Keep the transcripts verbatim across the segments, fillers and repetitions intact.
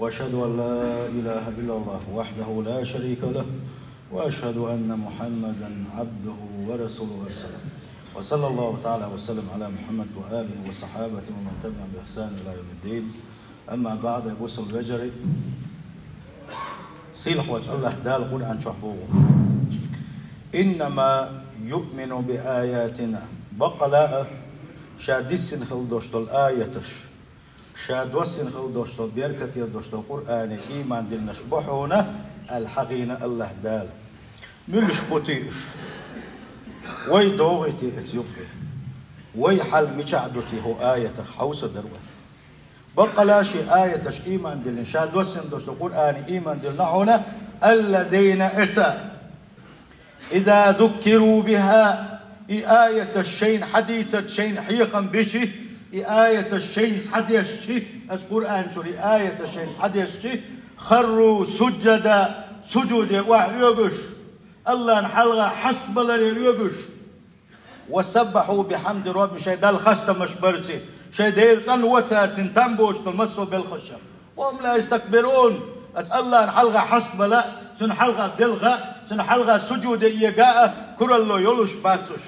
وأشهد أن لا إله إلا الله وحده لا شريك له، وأشهد أن محمدا عبده ورسوله أرسله. وصلى الله تعالى وسلم على محمد وآله وصحابته ومن تبعهم بإحسان إلى يوم الدين. أما بعد، أي бусалба вежарий, сийлахь волчу АллахӀ Дала Къуръан чохь боху: «إنما يؤمن بآياتنا», баккъала а, ша диссина хила долуш долу аяташ, ша доссина хила долуш долу, беркате долуш долу Къуръане ийман диллинарш бу хьуна, аьлла хьахийна АллахӀ Дала. Муьлш бу те уьш? Вай догӀий те оцу юккъе? Вай хьал мичахь ду те хӀокху аятах, хьовса дара вай? Баккъала шен аяташка ийман диллина, ша доссина долуш долу Къуръане ийман диллина хьуна, الذين, эца, إذا ذكروا بها, и аяташ шайна хьадийцарца шайна хьехам бичи, и аяташ шайна схьадешчи, аса Къуръан чуьра и аяташ шайна схьадешчи, خروا سجدا, сужуде охьаоьгуш, АллахӀна хьалха хьаставаларе оьгуш. وسبحوا بحمد ربهم, шайн Далла хастамаш барци, шайн Дела цӀанво цара цуьнан там боцуш долу массо а белхаш. وهم لا يستكبرون, аса АллахӀна хьалха хьаставала, цуьнан хьалха белха, цуьнан хьалха сужуде эга а куралло йолуш бац уьш.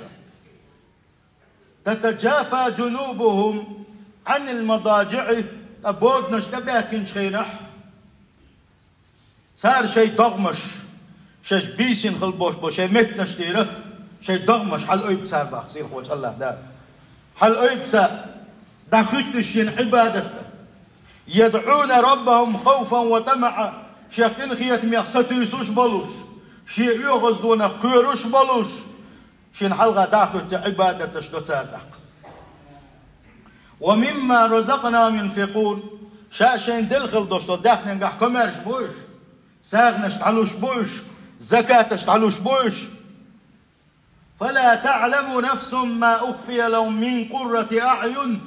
تتجافى جنوبهم عن المضاجع, ткъа боданаш тӀебаьхкинчу хенахь, цара шайн догӀмаш, шаьш бийсина хила болуш болу шайн меттанаш тӀера, шайн догӀмаш хьалаойбу цара боху сийлахь волчу АллахӀ Дала. Хьалаойбу цара, дӀахуьттуш шена Ӏибадатна. يدعون ربهم خوفا وطمعا, шех къинхетамех сатуьйсуш болуш, шен оьгӀаздонах кхоьруш болуш, шена хьалха дӀахуьтту Ӏибадаташ до цара тӀаккха. ومما رزقناهم ينفقون, ша шайна делла хила долуш долу даьхненгахь комаьрша бу уьш, сагӀанаш дӀалуш бу уьш, закаташ дӀалуш бу уьш. فلا تعلم نفس ما أخفي لهم من قرة أعين.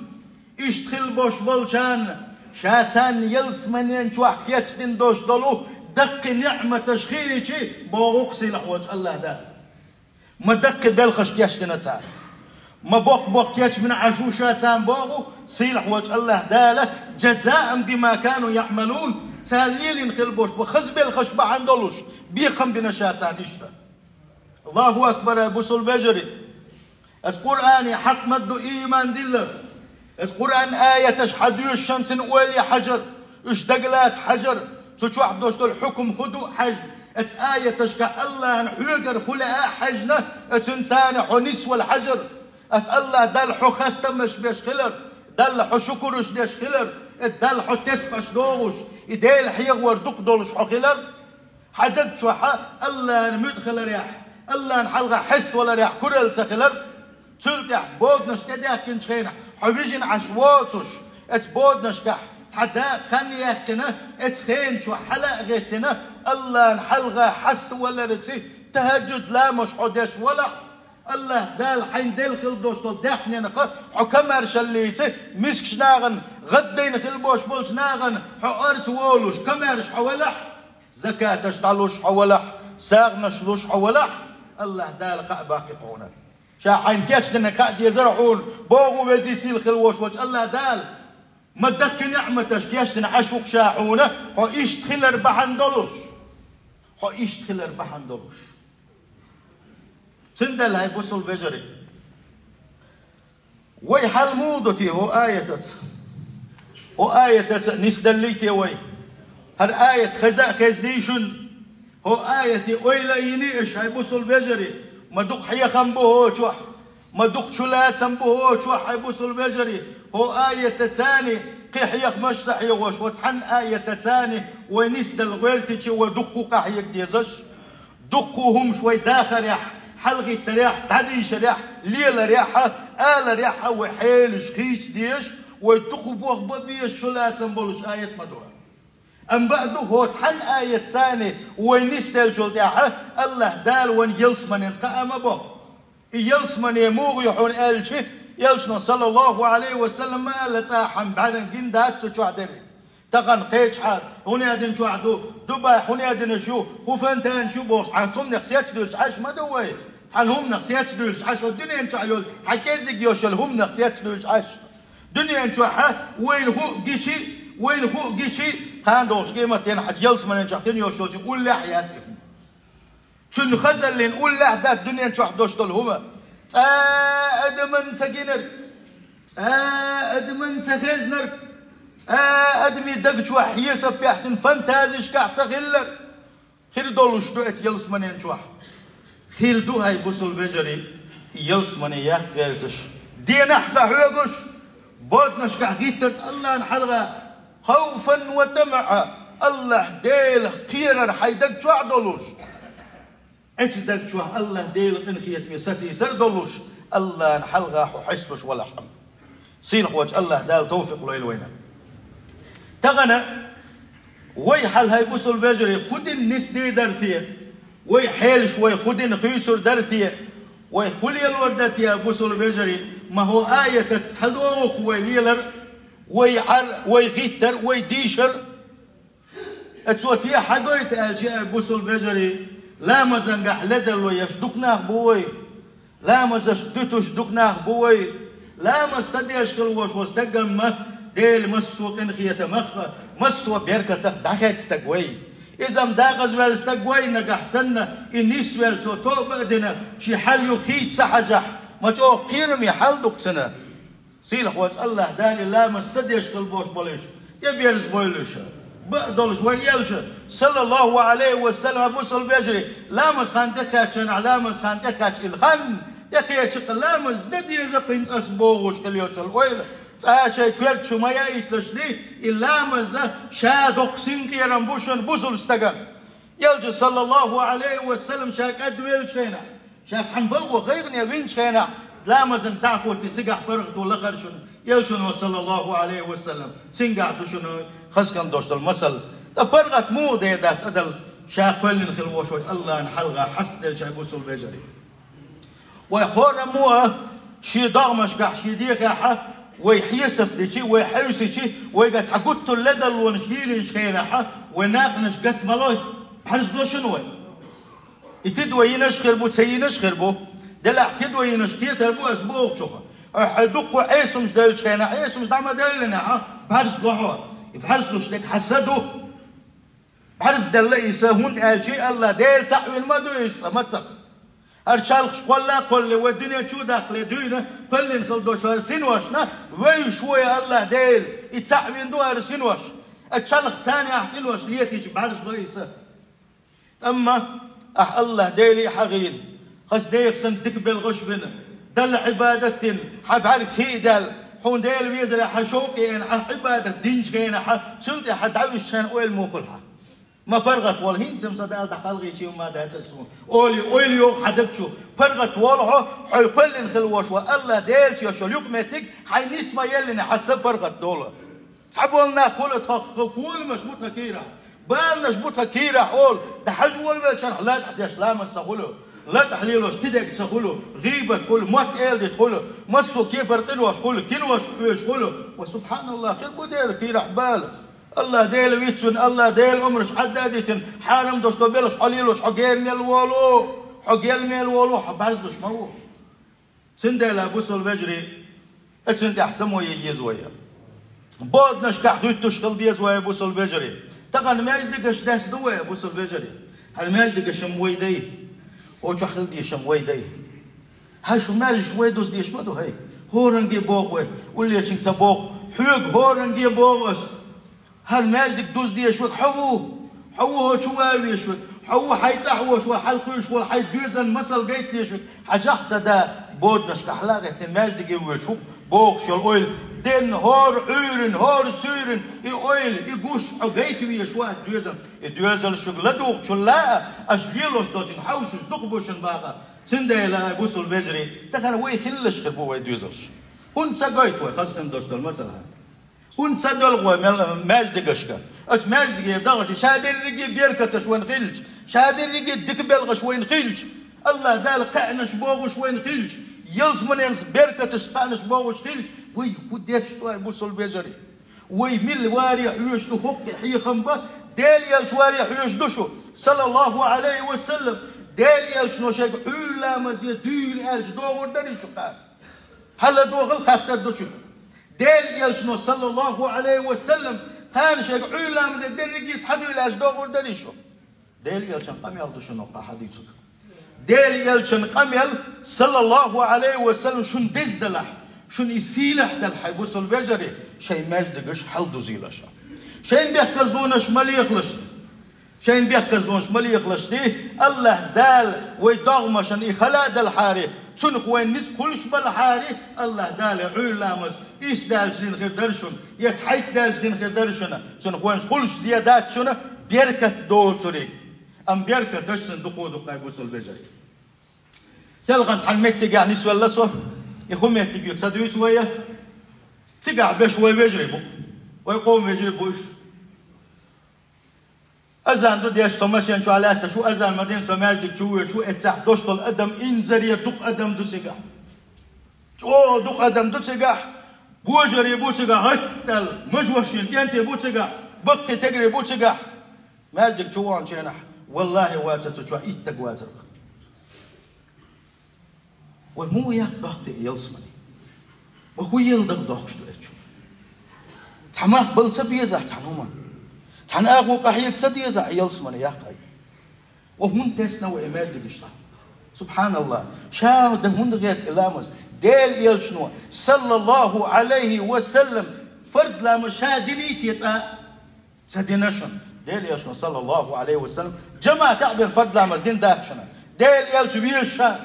Иштта хила болуш болчарна, ша царна ялсаманен чохь кечдина долуш долу даккхий неӀматаш хиъчи, боху-кх сийлахь волчу АллахӀ Дала. Ма даккхий белхаш кечдина цара. Ма боккха-боккха кечбина Ӏаш ву ша царна, боху сийлахь волчу АллахӀ Дала, جزاء بما كانوا يعملون. Цара лелийна хила болуш бу хаза белхаш бахьана долуш, бекхам бина ша царна иштта. АллахӀу акбар, ай бусалба вежарий! Аса Къуръане хьакъ ма ду ийман диллар. Аса Къуръан аяташ хьан доьшушан цуьнан ойла хьажар, уьш дагалаца хьажар, цу чохь долуш долу хьукум хӀун ду хьаьжна, аса аяташка АллахӀна хьоьгара хӀун лаьа а хьаьжна, аса цуьнан царна хьо нисвала хьажар, аса АллахӀ Далла хьо хастамаш беш хилар, Далла хьо шукураш деш хилар, аса Далла хьо тесбаш догӀуш, и Дела хьехавар дукха долуш хьо хилар. Хьан даг чохь АллахӀна муьтӀахь хиларехь, АллахӀна хьалха хьеставаларехь куралла ца хилар, цул тӀаьхьа боданаш тӀедаьхкинчу хенахь хьо вижина Ӏаш воцуш, оцу боданашкахь цхьа дакъа хан яьккхина, оцу хена чохь хьала а гӀеттина, АллахӀна хьалха хьаставаларца тахӀажжуд ламазаш хьо деш валахь, АллахӀ Дала хьайна делла хила долуш долу даьхненах хьо комаьршаллица, мискачу нахана, гӀаддайна хила болуш болчу нахана хьо орца волуш, комаьрша хьо валахь, закаташ дӀалуш хьо валахь, сагӀанаш луш хьо валахь, АллахӀ Дала кхаъ баккхи хьуна. Ша хьайна кечдина кхаъ дезара хьуна, боху везий сийлахь хила волуш волчу АллахӀ Дала. Ма даккхий неӀматаш кечдина Ӏаш ву-кх ша хьуна, хьо иштта хилар бахьана долуш. Хьо иштта хилар бахьана долуш. Цундела, хӀай бусалба вежарий, вай хьал муха ду те хӀокху аятаца? ХӀокху аятаца нисделлий те вай? ХӀара аят хеза а хезнийшун, хӀокху аяте ойла а йиний аша, хӀай бусалба вежарий, ма дукха хьехам бу хӀокху чохь, ма дукха чулацам бу хӀокху чохь, хӀай бусалба вежарий, хӀокху аятаца кхин хьехамаш а ца хьехош, хӀокху цхьана аятаца вай нисдала гӀертича, вай дуккха къахьега дезаш. Дуккха хӀумаш вай дахарехь, хьалагӀиттарехь, дӀадийшарехь, леларехь, аларехь вай хьелаш хийца дезаш, вай дукха бохба безаш чулацам болуш аят ма ду. Амма бакъ ду, хӀокху цхьана аятца вай нисделлачул тӀаьхьа АллахӀ Дала вайна ялсаманенца кхаъ ма бо. И ялсамане муха ю хьуна аьлча, Элчано, саллаллаху Ӏалайхи ва саллам, ма аьлла, цхьа хӀума бӀаьргана гина дац цу чохь дерг. Тахана кхечахьа хӀун яздина чохь ду, Дубайхь хӀун яздинарш ю, хӀун фонтанаш ю бохуш, цхьана хӀуманах сецдуьйлуш Ӏаш ма ду вай. Цхьана хӀуманах сецдуьйлуш Ӏаш, хӀокху дуьнен чохь йолу, цхьа кӀеззиг йолуш йолу хӀуманах сецдуьйлуш Ӏаш. Дуьнен чохь вайна хӀуъ гичи, вайна хӀуъ гичи, Кхана долчу къематдийнахь ялсаманин чохь хин йолуш йолчу уллехь яц и хӀума. Цуьнан хазаллин уллехь дац дуьнен чохь долуш долу хӀума. Цкъа а адаман ца гинарг, цкъа а адаман ца хезнарг, цкъа а адамийн даг чохь хьесап бехьцина фантазишкахь ца хилларг. Хир долуш ду эцу ялсаманин чохь. Хир ду хьайн бусул вежарий, ялсамане яккха гӀерташ, денахь дан хьоьгуш, боднашкахь гӀиттарца Аллана хьалха, хавфан ва тамаӀа, Аллахь Делах кхерар хьайн даг чохь долуш. Эцу даг чохь Аллахь Делан къинхетаме сатийсар долуш, Аллана хьалха хьо хьесталуш валахь хьуна. Сийлахьволчу Аллахь Дала тавфикъ лойла вайна. Тахана вай хьал, хьайн бусул вежарий, хӀун дина нисдийр дара те? Вай хьелаш вай хӀун дина хуьйцур дара те? Вай хӀун лелор дара те, бусул вежарий? Ма хӀокху аятаца схьадогӀу-кх вай лелар, вай Ӏар, вай гӀиттар, вай дийшар. Ткъа цо те хьагойту аьлча, ай бусул вежарий, ламазангахь ледарло еш дукха нах бу вай. Ламазаш дуьтуш дукха нах бу вай. Ламаз ца деш хила волуш волу стаг-м Делан массо а къинхетамах, массо а беркатах дӀахецна стаг вай. Иза-м декъазваьлла стаг вай, нагахь санна и нисвелла, цо тоба а дина, шен хьал юха хийца ца хьажахь, ма чӀогӀа кхераме хьал ду-кх цуьнан. Сийлахьволчу Аллахь Дала ламаз ца деш хила болуш болуш, тӀеберзабойла уьш, бакъдолуш вайн элча, саллаллаху Ӏалайхи ва саллам, бусул вежарий, ламаз хан тӀекхаьчча, ламаз хан тӀекхаьчча, и хан тӀекхеча-кх, ламаз дан деза-кх хӀинца ас бохуш хила йолуш йолу ойла, цкъа а шайн коьрта чу ма яийталаш, и ламаз ша доккха синкъерам бу шуна, бусул стагана. Элча, саллаллаху Ӏалайхи ва саллам, ша кӀадвеллачу хенахь, ша цхьана балхо гӀайгӀане винчу хенахь, ламазан дӀа а хӀоттий, цигахь паргӀато лахара шуна, элчано, саллаллаху Ӏалайхи ва саллам, цуьнгахь ду шуна хаза хила долуш долу масал. Ткъа паргӀат муха дер дац Ӏадал, ша кхоьллина хила волуш волчу Аллана хьалха хьастаделча, ай бусул вежарий? Вай хӀораммо а шен догӀмашкахь, шен дегӀехь а вай хьесап дичи, вай хьевсичи, вайга цхьа гуттар а ледарлонаш лелийначу хенахь а, вай накъанаш гатмало, бӀаьрзло шуна вай. И тидам йинарш хир бу, ца йинарш хир бу. Делахь тидам йинарш кхетар бу ас бохучух. Ахьа дуккха Ӏесамаш девллачу хенахь, Ӏесамаш дӀа ма девллинехь а, бӀаьрзло хьо. И бӀаьрзлуш дерг хьан са ду. БӀаьрзделла иза, хӀунда аьлча Аллахь Дела цхьаъ вина ма ду иза цкъа мацах. ХӀара чалхаш кхолла а кхоллале, вай дуьнен чу а даккхале дуьйна, кхоьллина хила долуш хӀара синошна вевзаш ву и Аллахь Дела, и цхьаъ вина ду хӀара синош. Ткъа чалх царна ахь къинош летийча бӀаьрзло иза. Амма ахь Аллахь Деле хьан гӀийла, хаза деха санна дика белхаш а бина, Далла Ӏибадат дина, хьан бӀаьрг хи а даьлла, хьуна Дела везарехь хьан шовкъ еана, хьан Ӏибадат динчу хенахь, цул тӀаьхьа дӀавуьсучу хенахь ойла муха хуьлу хьан? Ма паргӀат волу, хӀинца-м сан Дала дӀакхалхийча ма дац аса суна. Олий, ойла йогӀу хьан даг чу. ПаргӀат волу хьо, хьо кхоьллина хила волуш волу Аллахь Делаца йолуш йолу юкъаметтиг хьайн нис ма еллинехь, хьан са паргӀат долу. Цхьаболу нах хуьлу тхо, тхо коламаш бу тхан кийрахь, баланаш бу тхан кийрахь олу, дӀахьажа волавеллачарна латӀахь деш ламаз ца хуьлу, латӀахь лелош тидерг ца хуьлу, гӀийбат хуьлу, мотт-эладита хуьлу, массо а кепара къинош хуьлу, кинош хьоьжуш хуьлу. Ва субхьаналлахь, хир бу дера кийрахь бала. Аллахь Дела вицвина, Аллахь Дела омраш хьадда а дитина, хьарам долуш долу белхаш хьо лелош, хьо гер мел волу, хьо гел мел волу, хьо бӀаьрзлуш ма ву. Цундела, бусул вежарий, оцунна тӀехь само е еза вай. Боданашкахь хӀуьттуш хила деза вай, бусул вежарий. Тахана маьждигаш деш ду вай, бусул вежарий. ХӀара маьждигаш-м вай дай. Оцу чохь хила дезаш-м вай дай. ХӀара шу маьждигаш вай дуза дезаш ма ду, хӀай. ХӀоранге боху вай, уллечуьнга ца боху, хьоьга хӀоранге боху ас. ХӀара маьждиг дуза дезаш верг хьо ву. Хьо ву хӀокху чу ван везаш верг. Хьо ву хьайн цӀахь волуш волу, хьалкхуьйсуш волу, хьайн доьзална масал гайта дезаш верг. Хьажахь, сан да, боданашкахь хьала а гӀеттина, маьждиге воьдуш ву-кх бохуш йолу ойла. Денна хӀора Ӏуьйрина, хӀора суьйрина и ойла, и гуш хьо гайта везаш ву хӀара доьзална. И доьзал шуьга ладугӀучул а, аша лелош долчуьнга хьовсуш дукха бу шуна бахар. Цундела, ай бусул вежарий, тахана вай хилалаш хир бу вай доьзалш. ХӀунда ца гойту вай хаза хин долуш долу масал? ХӀунда ца доьлху вай мел-, маьждигашка? Оцу маьждиге дахча, ша дерриге беркаташ вайна хилча, ша дерриге дика белхаш вайна хилча, Аллахь Дала кхаьънаш бохуш вайна хилча, ялсаманенца беркаташ кхаьънаш бохуш хилча, вай хӀун деш ду, ай бусул вежарий? Вай милла варе хьоьжуш ду, хӀокху хьехам бан, Делан элча варе хьоьжуш ду шу, саллаллаху Ӏалайхи ва саллам. Делан элчано шайга хьуьйла ламазе дуьйла аьлча, догӀур дарий шу кхара? Хьала догӀал, хаттар ду шуьга. Делан элчано, саллаллаху Ӏалайхи ва саллам, Хьаьнашка Ӏуьйра ламазе дерриге схьадуьйлаш догӀур дарий шу? Делан Элчан къамел ду шуна кхы хьадийцар. Делан Элчан къамел, саллаллаху Ӏалайхи ва саллам, шун деза далахь, шун и сийлахь далахь, хӀай бусалба вежарий, шайн маьждигаш хьалдузийла шу. Шайн бехказлонаш ма лехалаш. Шайн бехказлонаш ма лехалаш, АллахӀ Дала вай догӀмашна и хала а далахьара, цунах вайна ницкъ хуьлуш балахьара, АллахӀ Дала Ӏуьйра ламаз ийс даьлча дина хир дара шуна, е цхьайтта даьлча дина хир дара шуна, цунах вайна хуьлуш зе дац шуна беркат доцург. Амма беркаташ цун дукха-дукха, хӀай бусалба вежарий. Селхан цхьан меттигехь нисвелла со, и хӀун меттиг ю ца дуьйцу вай, цигахь беш вай вежарий бу, вай къоман вежарий бу уьш. Азан ду деш, со машен чохь лаьтташ ву, азан ма дина, со маьждиг чу воьдуш ву, эццахь дош долу адам инзаре дукха адам ду цигахь. ЧӀогӀа дукха адам ду цигахь, божарий бу цигахь, гӀаттал, мажошин кӀентий бу цигахь, баккхий тегарий бу цигахь. Маьждиг чу ваханчу хенахь, валлахӀи, вацара цу чохь итт стаг вацара. Вай муха яккха дохку те ялсамане? Вай хӀун елла дагадохкуш ду эцу чу? Цхьа мах бала ца безахь цхьана хӀуманна? Цхьана агӀо къахьега ца дезахь ялсамане яккхий? Вай хӀунда тесна вай и маьждигаш тӀе? СубхьаналлахӀ! Ша дан хӀунда гӀерта и ламаз? Делан Элчано, саллаллаху Ӏалайхи ва саллам, фард ламаз ша диний те цкъа? Ца дина шуна. Делан Элчано, саллаллаху Ӏалайхи ва саллам, жамаӀатехь бен фард ламаз дина дац шуна. Делан Элча везаш ша,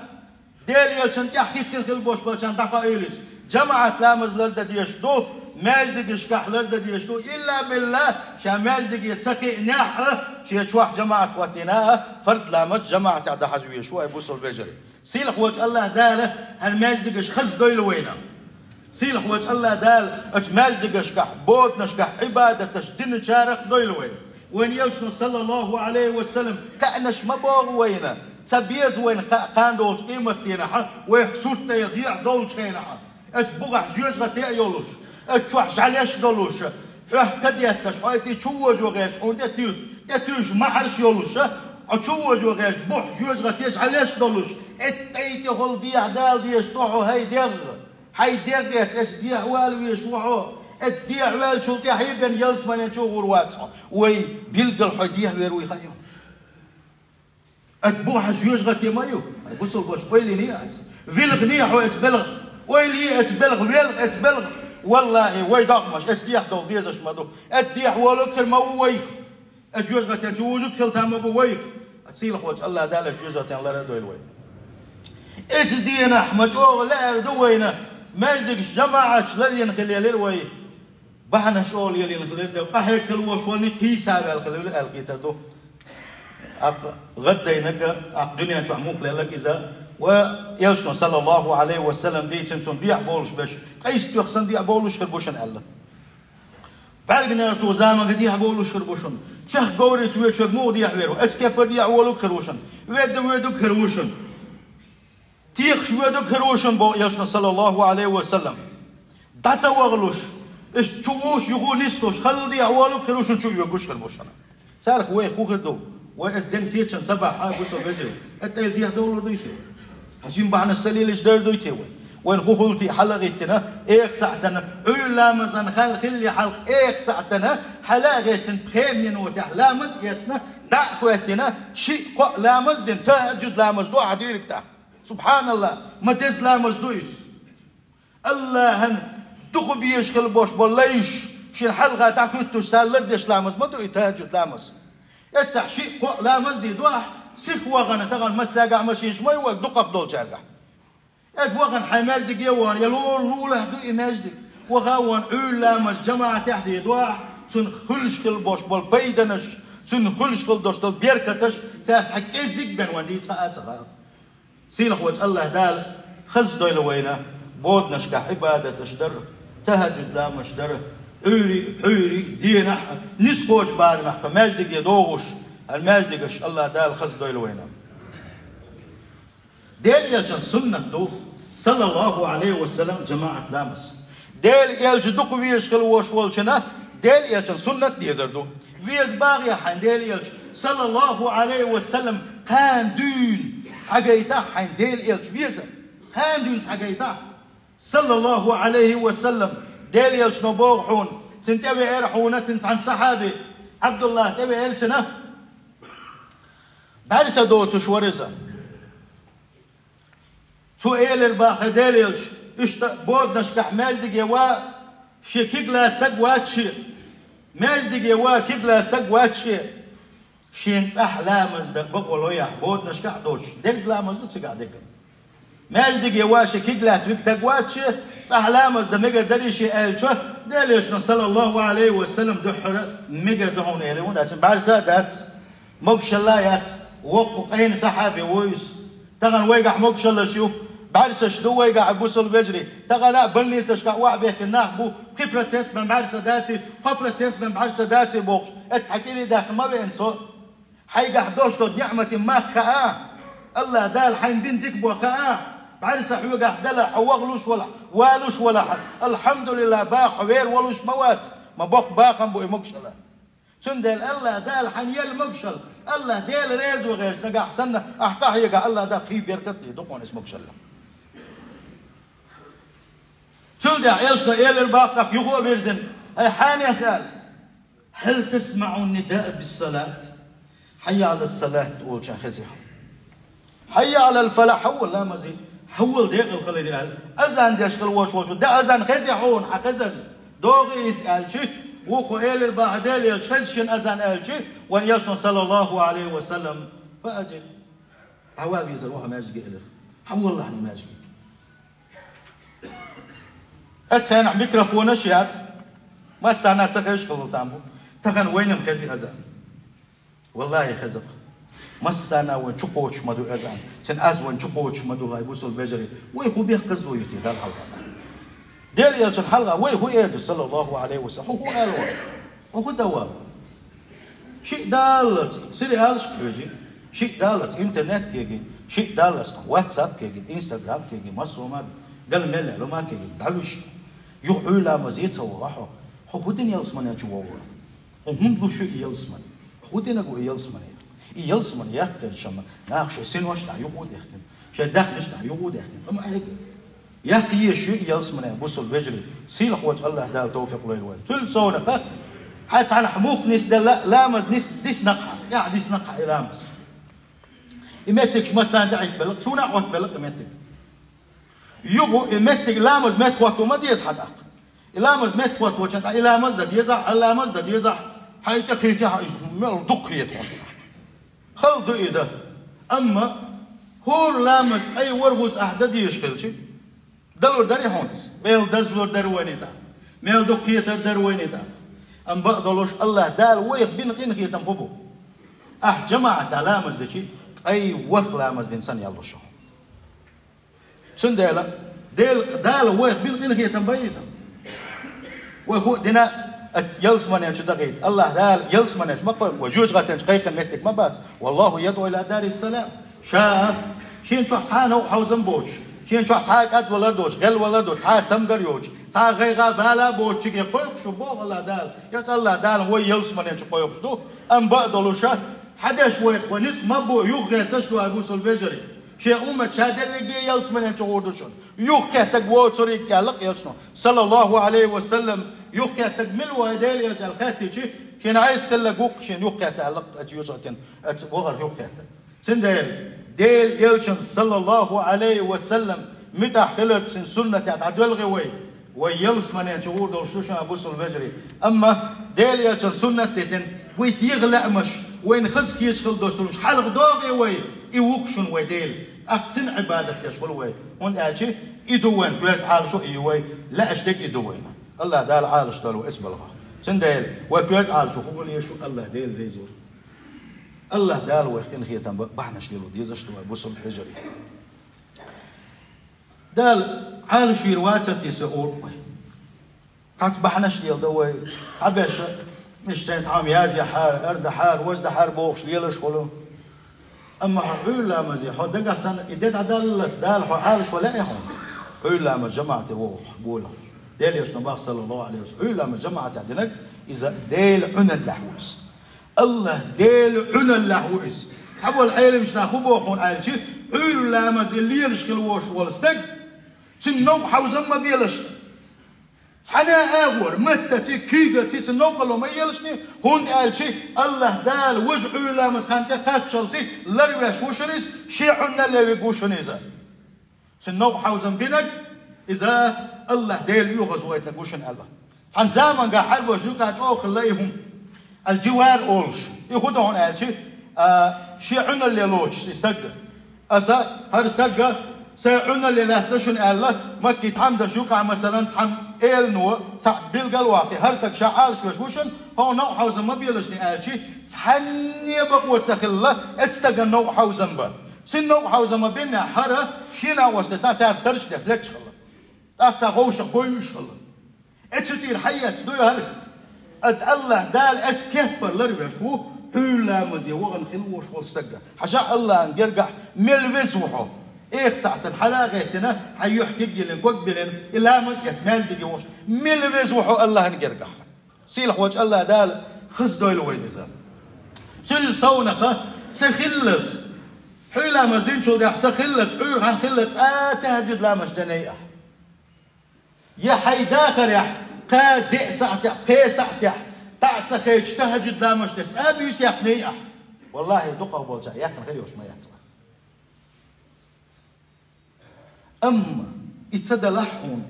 Делан Элчанна тӀаьхьахӀиттина хила болуш болчарна дӀакхоийла иза. ЖамаӀат ламаз лардан дезаш ду, маьждигашкахь лардан дезаш ду, илла билла, ша маьждиге ца кхиънехь а, шен чохь жамаӀат хӀоттийна а, фард ламаз жамаӀатехь дан хьажа везаш ву, хӀай бусалба вежарий. Сийлахь волчу АллахӀ Дала хӀара маьждигаш хаза дойла вайна. Сийлахь волчу АллахӀ Дала оцу маьждигашкахь, боданашкахь Ӏибадаташ диначарах дойла вайна. Вайн Элчано, саллаллаху Ӏалайхи ва саллам, кхаьънаш ма боху вайна, ца беза вайна кхаъ кхана долчу къематдийнахь, вайх сурт тӀе дехьа долчу хенахь. Оцу бухахь жоьжахате а йолуш, оцу чохь жӀаьлеш а долуш, хьоьх ка детташ, хьо и тӀе чу вожо гӀерташ, хьуна тӀе туьйху, тӀе туьйхуш махьарш а йолуш, хьо чу вожо гӀерташ, бухахь жоьжахате жӀаьлеш а долуш, эцу тӀе и тӀехула дехьа дала дезаш ду хьо, хӀай дегӀ. Хьайн дегӀ эцна, эцу дехьа вала везаш ву хьо. Эцу дехьа ваьллачул тӀаьхьа бен ялсаманен чу а гӀур вац хьо. Вай билггал хьо дехьа вер вуй хаьий хьуна? Оцу бухахь жоьжахате ма ю. Хьайн бусалба ваша, ойла йиний аса? ВилгӀаний хьо оцу белхах? Ойла йий оцу белхах, велха оцу белхах. ВаллахӀи, вай догӀмаш оцу дехьа довла дезаш ма ду. Оцу дехьа волург хир ма ву вайх. Оцу жоьжахатен чу вужург хила там ма бу вайх. Сийлахь волчу АллахӀ Дала оцу жоьжахатен лар а дойла вай. Оцу дийнахь ма чӀогӀа лаьара ду вайна, маьждигаш жамаӀаташ ларйина хилла елира вай. Бахьанаш чӀогӀа лелийна хилира, къахьега хила волуш вайна кхийса ваьлла хилла аьлла хетар ду. ТӀаккха гӀаддайнарг, тӀаккха дуьнен чохь муха лелларг иза, вайн Элчано, саллаллаху Ӏалайхи ва саллам, дийцина, цунна дехьа бовлуш берш, ткъе исс тоьхна санна дехьа бовлуш хир бу шуна аьлла. БӀаьрганегӀар туху заманга дехьа бовлуш хир бу шуна. Чехка говрийца воьдуш верг муха дехьа вер ву? Оцу кепара дехьа волург хир ву шуна. Ведда воьдург хир ву шуна. Текхаш воьдург хир ву шуна, боху Элчано, саллаллаху Ӏалайхи ва саллам. ДӀа ца вахалуш, иштта чу вуш, юха нислуш, халла дехьа волург хир ву шуна, чу а воьгуш хир бу шуна. Царах вайх хӀун хир ду? Вай аса ден кечам ца бахь, хьан бу со вежарий? ЭттӀайла дехьа довлур дуй те вай? Хьажин бахьанаш ца лелийча дер дуй те вай? Вайна хӀун хуьлу те хьала а гӀиттина, эха сахьтана, Ӏуьйра ламазан хала хилли хьалха эха сахьтана, хьала а гӀеттина, пхеа минотехь ламаз а эцна, дӀа а хӀоьттина, шиъ-кхоъ ламаз а дина, тахӀаджуд ламаз ду ахьа дийриг тӀаккха. СубхьаналлахӀ, ма деза ламаз ду иза. АллахӀан дукха безаш хила болуш болу лайш, шен хьалха дӀахӀуьттуш, цара лардеш ламаз ма ду и тахӀаджуд ламаз. Эццахь шиъ-кхоъ ламаз дийр ду ахь, сиха вахана, тахана массаьргахь машинаш ма ю вайга, дукхах долчаьргахь. Эццахь вахана хьайн маьждиге а вахана, я лур-лулахь ду и маьждиг. Ваха а вахана, Ӏуьйра ламаз жамаӀатехь дийр ду ахь, цунах хуьлуш хила болуш болу пайданаш, цунах хуьлуш хила долуш долу беркаташ, цаьрца хьан кӀеззиг бен ван дийца хаа а ца хаьа. Сийлахь волчу АллахӀ Дала хаза дойла вайна, боданашкахь Ӏибадаташ дар, тахӀаджуд ламазаш дар, Ӏуьйрий, пхьуьйрий, дийнахь а, нисхочу барамехь кху маьждиге догӀуш, хӀара маьждигаш АллахӀ Дала хаза дойла вайна. Делан Элчан суннат ду, саллаллаху Ӏалайхи ва саллам, жамаӀат ламаз. Делан Элча дукха везаш хила волуш волчунна Делан Элчан суннат дезар ду. Веза бахьа хьайн Делан Элча, саллаллаху Ӏалайхи ва саллам, кхана дуьйна схьагайтахь хьайн Делан Элча веза. Кхана дуьйна схьагайтахь. Саллаллаху Ӏалайхи ва саллам, Делан Элчано боху хьуна, Цунна тӀевеара хьуна, цуьнан цхьана сахьаби, Ӏабдуллах тӀевеара цунна. БӀаьрса доцуш вара иза. Цо элира боху, хьайн Делан элча, иштта боданашкахь маьждиге ван, шен куьг лаца стаг вац шен. Маьждиге ван, куьг лаца стаг вац шен. Шена цӀахь ламаз дан бакъо ло яхь, боданашкахь а доцуш, дерг ламаз ду цигахь дерг. Маьждиге ван, шен куьг лаьцна вуьгу стаг вац шен, цӀахь ламаз дан мегар дарий шен аьлча, Делан элчано, саллаллаху Ӏалайхи ва саллам, дуьххьара мегар ду хьуна элира, хӀунда аьлча бӀаьрса а дац, могушалла а яц, воккха къена сахьаби ву иза. Тахана вайгахь могушаллаш ю, бӀаьрсаш ду вайгахь, бусалба вежарий. Тахана а больницашкахь охьабехкина нах бу, пхи процент бен бӀаьрса даций, кхо процент бен бӀаьрса даций бохуш, эццахь кӀире даьккха ма веана со. Хьайгахь долуш долу ниӀматийн мах хаа, АллахӀ Дала хьайна дина дика бо хаа, бӀаьрса хьоьгахь далахь, хьо вахалуш валахь, валуш валахь, алхьамдулиллахӀ баха, хьо вер волуш ма вац, ма боккха бахам бу и могушалла. Цундела АллахӀ Дала хьайна елла могушалла, АллахӀ Дела реза ву гӀерташ нагахь санна, ахь къахьегахь, АллахӀ Дала кхин беркат а доккхуш ду могушалла. Цул тӀаьхьа элчано элира боху тӀаккха юха а вирзина: «Ай хьанех, аьлла, хьал тасмаӀу нидаа биссалат? Хьайя Ӏалассалат олучун хезий хьуна? Хьайя Ӏалалфалахь, хьавола ламазе, хьавола декъала хиларе», аьлла. Азан деш хила волуш волчу: «Да, азан хезий хьуна, хьан хезан? ДогӀий иза», аьлча, вукхо элира боху: «Делан элча, хеза шена азан», аьлча, вайн элчано, саллаллаху Ӏалайхи ва саллам: «Фа аджиб, дӀаван везар ву хьо маьждиге», элира. «Хьаволалахь хьуна маьждиге». Оцу хенахь микрофонаш яц, массарна а ца хезаш хилла там бу. Тахана вайна-м хезий азан? ВаллахӀи, хеза-кх. Массарна а вайна чукхочуш ма ду азан. Цуьнан аз вайна чукхочуш ма ду, хӀай бусалба вежарий. Вай хӀун бехказло ю те Далла хьалха? Делан элчанна хьалха вай хӀун эр ду, саллаллаху Ӏалайхи ва саллам? Хьо хӀун аьлла вара? Хьо хӀун дан вара? Шиъ даллалц сериалаш кхоьжий, шиъ даллалц интернет кегий, шиъ даллалц WhatsApp кегий, Instagram кегий, массо а ма, гал мел лума кегий, дӀавуьйш. Юха Ӏуьйра ламазе ца вогӀу хьо. Хьо хӀун дина ялсамане чу вогӀура? Хьо хӀунда луш ю и ялсамане? ХӀун динарг ву и ялсамане? И ялсамане яккха хилча-м, наха шайн синош тӀехь юкъа а дехкина, шайн даьхнаш тӀехь юкъа а дехкина, амма ахьа яккха езаш ю и ялсамане, бусалба вежарий. Сийлахь волчу АллахӀ Дала тавфикъ лойла вайна. Цуьнан совнаха, хьан цхьанхьа мухха нисделла, ламаз нис-, диснакх хьан, тӀаьхьа диснакх хьан и ламаз. И меттигаш массарна тӀе Ӏиттабелла, цунах а Ӏоттабелла и меттиг. Юха и меттиг, ламаз меттахӀотто ма деза хьан тӀаккха. И ламаз меттахӀотточу хенахь, и ламаз дан дезахь, а ламаз дан дезахь, хьайн тӀе хетахь, хьан и мел дукха хета хьуна. Хала ду и дан. Амма хӀора ламаз ткъе ворхӀазза ахь дан дезаш хилча, далур дарий хьуна иза? Мел дазлур дара вайна и тӀаккха, мел дукха хетар дара вайна и тӀаккха. Амма бакъдолуш, АллахӀ Дала вайх бина къинхетам хӀун бу? Ахь жамаӀатехь ламаз дича, ткъе ворхӀ ламаз дина санна ял луш ю. Цундела Дела, Дала вайх бина къинхетам бан иза. Вай хӀу а дина, оцу ялсамане чу дахийта. АллахӀ Дала ялсамане чу ма кхойкху вай, жоьжахатин чу кхайкхина меттиг ма бац. «Валлаху ядӀу иля дарис-салам». Ша, шен чохь цхьа а новкъа хьовзам боцуш, шен чохь цхьа а кӀадвалар доцуш, гӀелвалар доцуш, цхьа а цамгар йоцуш, цхьа а гӀайгӀа, бала боцучуьнга кхойкхуш ву боху АллахӀ Дала. Я АллахӀ Дала вай ялсамане чу кхойкхуш ду, амма бакъдолуш, цхьа деш вайх вай ницкъ ма бу, юхагӀерташ ду, хӀай бусалба вежарий. Шен уммат ша дерриге ялсамане чу гӀур ду шуна. Юхакхеттарг воцург аьлла-кх элчано, саллаллаху Ӏалайхи ва саллам, юхакхеттарг мила ву, хӀай Делан элча, аьлла хаьттича, шена Ӏеса хилларг ву-кх шена юхакхетта аьлла-кх, оцу жоьжахатин, оцу вахарх юхакхетта. Цундела Делан элчанна, саллаллаху Ӏалайхи ва саллам, муьтӀахь хилар цуьнан суннатех дӀадоьлху вай. Вай ялсамане чу гӀур долуш ду шу, хӀай бусалба вежарий. Амма Делан элчанна суннат дитина, вай дегӀан лаамаш, вайна хаза кхеташ хила долуш долу хӀуманаш хьалха догӀий вай, и ву-кх шуна вай Дела. ТӀаккха цунна Ӏибадат деш хуьлу вай. ХӀунда аьлча и ду вайн коьрта Ӏалашо, и ю вай лаьаш дерг, и ду вайна. АллахӀ Дала Ӏалашдойла вай оцу балхах. Цундела вай коьрта Ӏалашо хӀун хуьлу, шу АллахӀ Дела реза ву. АллахӀ Дала вайх къинхетам бан бахьанаш лело дезаш ду вай, бусалба вежарий. Дала Ӏалашвийр вацара те со олу вай. Цхьацца бахьанаш леладо вай, цхьаберш, иштта тхьамма яз яхьара, ара дахьара, важа дахьара бохуш лелаш хуьлу. Амма хьо Ӏуьйра ламазе, хьо дагахь санна и де дӀадаллалц Дала хьо Ӏалашо лаьий хьуна? Ӏуьйра ламаз жамаӀате вогӀург болу. Делан элчано боху, саллаллаху Ӏалайхи ва саллам, Ӏуьйра ламаз жамаӀатехь динарг, иза Делан Ӏуьналлехь ву иза. АллахӀ Делан Ӏуьналлехь ву иза. Цхьаболу Ӏеламчу наха хӀун боху хьуна аьлча, Ӏуьйра ламазе лелаш хила волуш волу стаг, цуьнан новкъа хьовзам ма белаш. Цхьана а агӀор, меттаци, куьйгаци цу новкъарло ма елашний, хӀунда аьлча АллахӀ Дала важа Ӏуьйра ламаза хан тӀе кхаччалца ларвеш ву шуна иза, шен Ӏуналле вига ву шуна иза. Цуьнан новкъа хьовзам бинарг, иза АллахӀ Дела оьгӀазвахийтинарг ву шуна аьлла. Цхьана заманга хьарбаш юкъа чӀогӀа хилла и хӀума. Ал-Дживар олуш. И хӀун ду хьуна аьлча, а, шен Ӏуналле лоцуш и стаг. Аса хӀара стаг сайн Ӏуналле лаьцна шуна аьлла, Маккий тхьамдаш юкъахь, масалан, цхьамма элано, цхьаъ билгал а ваккхий, хӀара стаг ша Ӏалашвеш ву шуна, хьо новкъа хьовзам ма белашний аьлча, цхьанне а бакъо ца хилла, оцу стагана новкъа хьовзам бан. Цуьнан новкъа хьовзам бинехь, хӀара шен накъостий санна цаьрга тарраш деш летташ хилла. ТӀаккха цхьа вовшах бой уьш хилла. Оцу тӀера хьаэцна дуй хӀара? Ада АллахӀ Дала оцу кеппара ларвеш ву Ӏуьйра ламазе вахана хилла волуш волу стаг. Хьажахь АллахӀан гергахь, мел веза ву хьо. Эха сахьтана хьала а гӀеттина, хьайн юьхь кегйиллина, ког биллина, и ламаз а эцна, маьждиге вахаш. Мел веза ву хьо АллахӀан гергахь. Сийлахьволчу АллахӀ Дала хаза дойла вайна иза. Цуьнан совнаха, сан хиллалц, Ӏуьйра ламаз динчул тӀаьхьа сан хиллалц, Ӏуьйра хан хиллалц, цкъа а тахӀажжуд ламаз дина ахь. Я хьайн дахарехь, кхаа-деа сахьтехь, кхаа сахьтехь, дӀа а ца хедаш, тахӀажжуд ламаз деш, цкъа а буьйса яьккхина ахь. ВаллахӀи, дукхахболчарна яьккхина хир йолуш ма яц. Амма и ца далахь хьуна.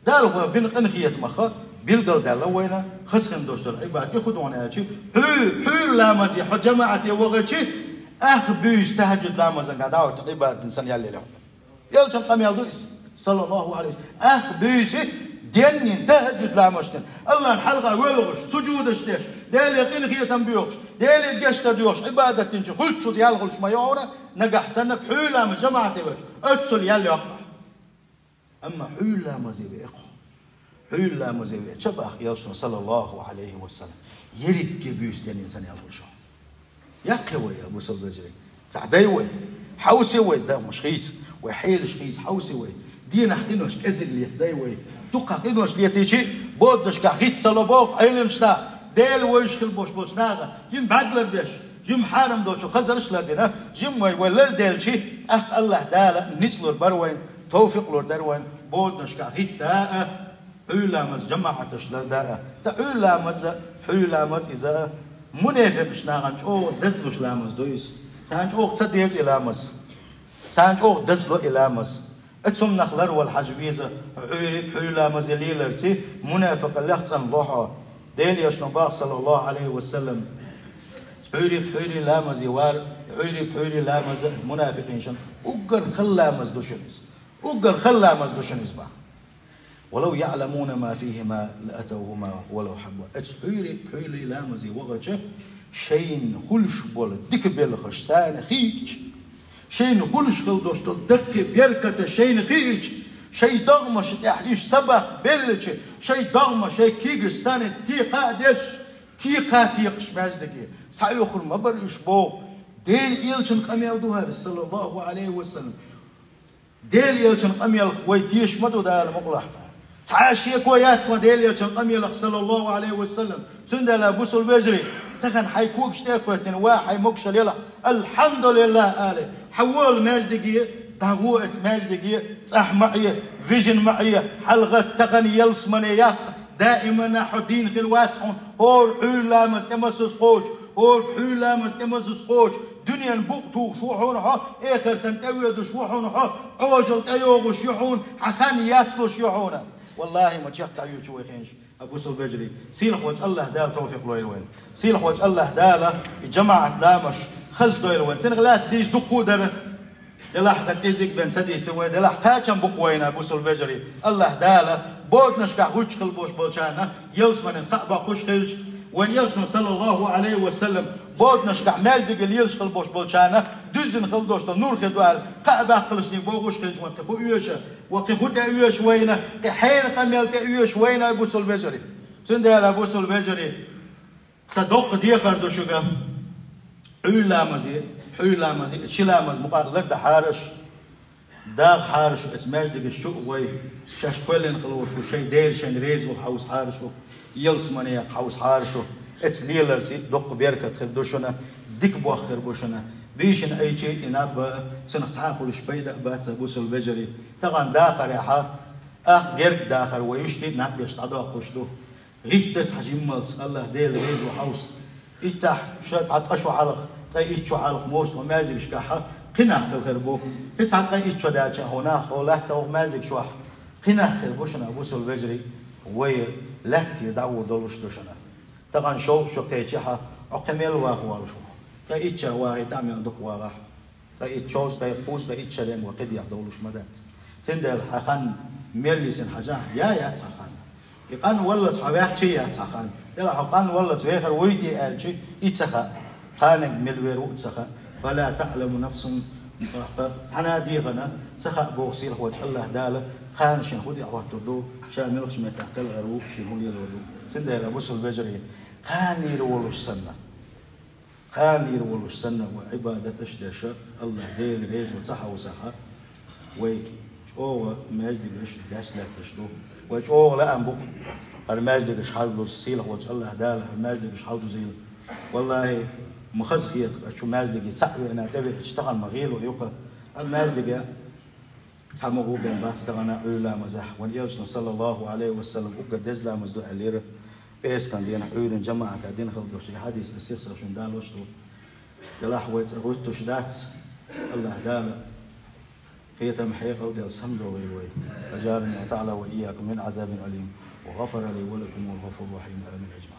Дала хӀара бина къинхетамах билгалдаьлла вайна хаза хин долуш долу Ӏибадат, и хӀун ду хьуна аьлча, Ӏуьй-, Ӏуьйра ламазе хьо жамаӀате вахча, ах буьйса тахӀажжуд ламазан гӀа дӀа а вахча, Ӏибадат дина санна ял елла хьо. Элчан къамел ду иза, саллаллаху алейхи. Ах буьйса денна, тахӀажжуд ламаз дина, АллахӀна хьалха воьлхуш, сужудаш деш, Деле къинхетам боьхуш, Деле гечдар доьхуш, Ӏибадат динчу хуьлуччул ял хуьлуш ма ю хьуна, нагахь санна Ӏуьйра ламаз жамаӀате вахча, оццул ял йоккху. Амма Ӏуьйра ламазе веа хьо. Ӏуьйра ламазе веача, боху элчано, саллаллаху алейхи ва саллям, ерриге буьйса денна санна ял хуьлуш ю хьуна. Яккхий вай, я бусалба вежарий. Цхьаъ дай вай. Хьовсий вай, догӀмаш хийца. Вай хьелаш хийца, хьовсий вай. Дийнахь къинош кӀезиг летадай вай. Дуккха къинош летийча, боданашкахь хӀитта ца ло боху Ӏеламнаха. Дела вевзаш хила болуш болчу наха, жима бӀаьрг ларбеш, жима хьарам долчу хазарш а лардина, жима вай, вай ларделча, тӀаккха АллахӀ Дала ницкъ лур бара вайна, товфикъ лур дара вайна, боданашкахь хӀитта а, Ӏуьйра ламаз жамаӀаташ лардан а. Ткъа Ӏуьйра ламаз, Ӏуьйра ламаз иза мунафикъаш нахана чӀогӀа дазлуш ламаз ду иза. Царна чӀогӀа ца деза и ламаз. Царна чӀогӀа дазло и ламаз. Оцунах ларвала хьажа веза, Ӏуьйра, Ӏуьйра ламазе леларца мунафикъаллех цӀанло хьо. Делан элчано боху, саллаллаху алейхи ва саллям, Ӏуьйра, Ӏуьйра ламазе вар, Ӏуьйра, Ӏуьйра ламаз мунафикъинашна уггар хала ламаз ду шуна иза. Уггар хала ламаз ду шуна иза боху. «ولو يعلمون ما فيهما لأتوهما ولو حبوا». Оцу Ӏуьйра, Ӏуьйра ламазе вахча, шайна хуьлуш болу дика белхаш царна хиъча, шайна хуьлуш хила долуш долу даккхий беркаташ шайна хиъча, шайн догӀмашна тӀехь уьш сабахь беллача, шайн догӀмаш шайн кегаш санна текха а деш, текха а текхаш маьждиге, схьаоьхур ма бара уьш боху. Делан элчан къамел ду хӀара, саллаллаху алейхи ва саллям. Делан элчан къамелах вай теша ма ду, Дала мукъалахь. Цхьа а шеко яц вайн Делан элчан къамелах, саллаллаху алейхи ва саллям. Цундела, бусалба вежарий, тахана хьайн когаш тӀе а кхоьттина, ва хьайн могушалла елахь, «Алхьамдулиллах» ала. Хьан вола маьждиге, дӀагӀо оцу маьждиге, цӀахь ма Ӏе, вижина ма Ӏе, хьалагӀатта, тахана ялсамане яккха, даимана хьо дийна хир вац хьуна, хӀора Ӏуьйра ламаз тӀе массаза кхочу, хӀора Ӏуьйра ламаз тӀе массаза кхочу, дуьненан букъ тухуш ву хьуна хьо, эхартан тӀе воьдуш ву хьуна хьо, Ӏожалла тӀейогӀуш ю хьуна, хьан хан яцлуш ю хьуна. Валлахи, ма чекхдӀа йоьдуш вай хенаш, я бусалба вежарий. Сийлахьволчу АллахӀ Дала товфикъ лойла вайна. Сийлахьволчу АллахӀ Дала и жамаӀат ламазаш хаза дойла вайна. Цунах лаьцна дийца дуккха а дара. Делахь сан кӀезиг бен ца дийца вай, делахь кхачам бу-кх вайна, бусалба вежарий. АллахӀ Дала боданашкахь гӀуьттуш хила болуш болчарна ялсаманин кхаъ боккхуш хилча, вайн элчано, саллаллаху алейхи ва саллям, боданашкахь маьждиге лелаш хила болуш болчарна дуьззина хила долуш долу нур хир ду аьлла, кхаъ баккхалшниг бохуш хилча, вайн кхин хӀун оьшу, вайн кхин хӀун тӀеоьшу вайна, кхин хьенан къамел тӀеоьшу вайна, бусалба вежарий. Цундела, бусалба вежарий, сан доккха дехар ду шуьга. Ӏуьйра ламазе, Ӏуьйра ламазе, ши ламаз мукъагӀа лардан хьара аша. ДагӀа хьара шу оцу маьждигаш чу а гӀой, шаьш кхоьллина хила волуш ву шайн Дела шайна реза волу хьовса хьара шу, ялсамане яккха хьовса хьара шу. Оцу леларца доккха беркат хир ду шуна, дика бохам хир бу шуна. Бийшина Ӏийча и наб а, цунах цхьа а хуьлуш пайда а бац, бусалба вежарий. Тахана дахарехьа, Ах герга дахар вай иштта наб еш дӀадоккхуш ду. ГӀиттац хьа жиммалц, Аллах Дела реза ву хьовса. Иттахь ша дӀа ткъа шу хьалха, ткъе итт шу хьалха мостагӀа маьждигашкахь кхин нах хила хир бу. Кхин цхьа ткъе итт шу даьлча хьо нах хьо лаьтта ваха маьждигаш вахь, кхин нах хир бу шуна, бусалба вежарий, вай лаьттара дӀагӀо долуш ду шуна. Тахана шовзткъа шу кхечи хьа, хьо кхин мел ваха волуш ву. Ткъе итт шарахь вахийта а мел дукха вагӀахь. Ткъе итт шовзткъа, кхузткъе итт шаренга вай кхидех долуш ма дац. Цундела хьан хан мел йисина хьажахь, я яц хьан хан. И къан валлалц хьо ваьхчий яц хьан хан. Дела хьо къан валлалц вехар вуй те аьлчи, и ца хаьа. Кханиг мел вер ву а ца хаьа. فلا تعلم نفس, цхьана а дегӀана ца хаьа боху сийлахьволчу Аллах Дала, кхана шен хӀун тӀехь хӀоттур ду, ша муьлхачу меттехь кхелхьар ву, шен хӀун лелор ду. Цундела бусалба вежарий, кханийра волуш санна. Кханийра волуш санна, вай Ӏибадаташ деш, Аллах Дела реза ву ца хьовсахь, вай чӀогӀа маьждигаш дас лаьтташ ду. Вай чӀогӀа лаам бу хӀара маьждигаш хьалдуза, сийлахьволчу Аллах Дала хӀара маьждигаш хьалдузийла. Валлахи, ма хаза хета, шу маьждиге цхьаъ веана тӀевеача тахана ма гӀело юкъа. ХӀара маьждиге цхьа ма гӀо бен бац тахана Ӏуьйра ламазехь. Вайн Элчано, саллаллаху Ӏалайхи ва саллам, уггар деза ламаз ду аьллера, пӀераскан дийнахь Ӏуьйранна жамаӀатехь дина хила долуш, и хьадис ас сих-сиха шуна далош ду. Делахь вай цӀа гӀуьттуш дац, Аллах Дала кхетам, хьекъал делла сам догӀийла вай. أجارني الله تعالى وإياكم من عذاب أليم، وغفر لي ولكم، والغفور الرحيم. آمين أجمعين.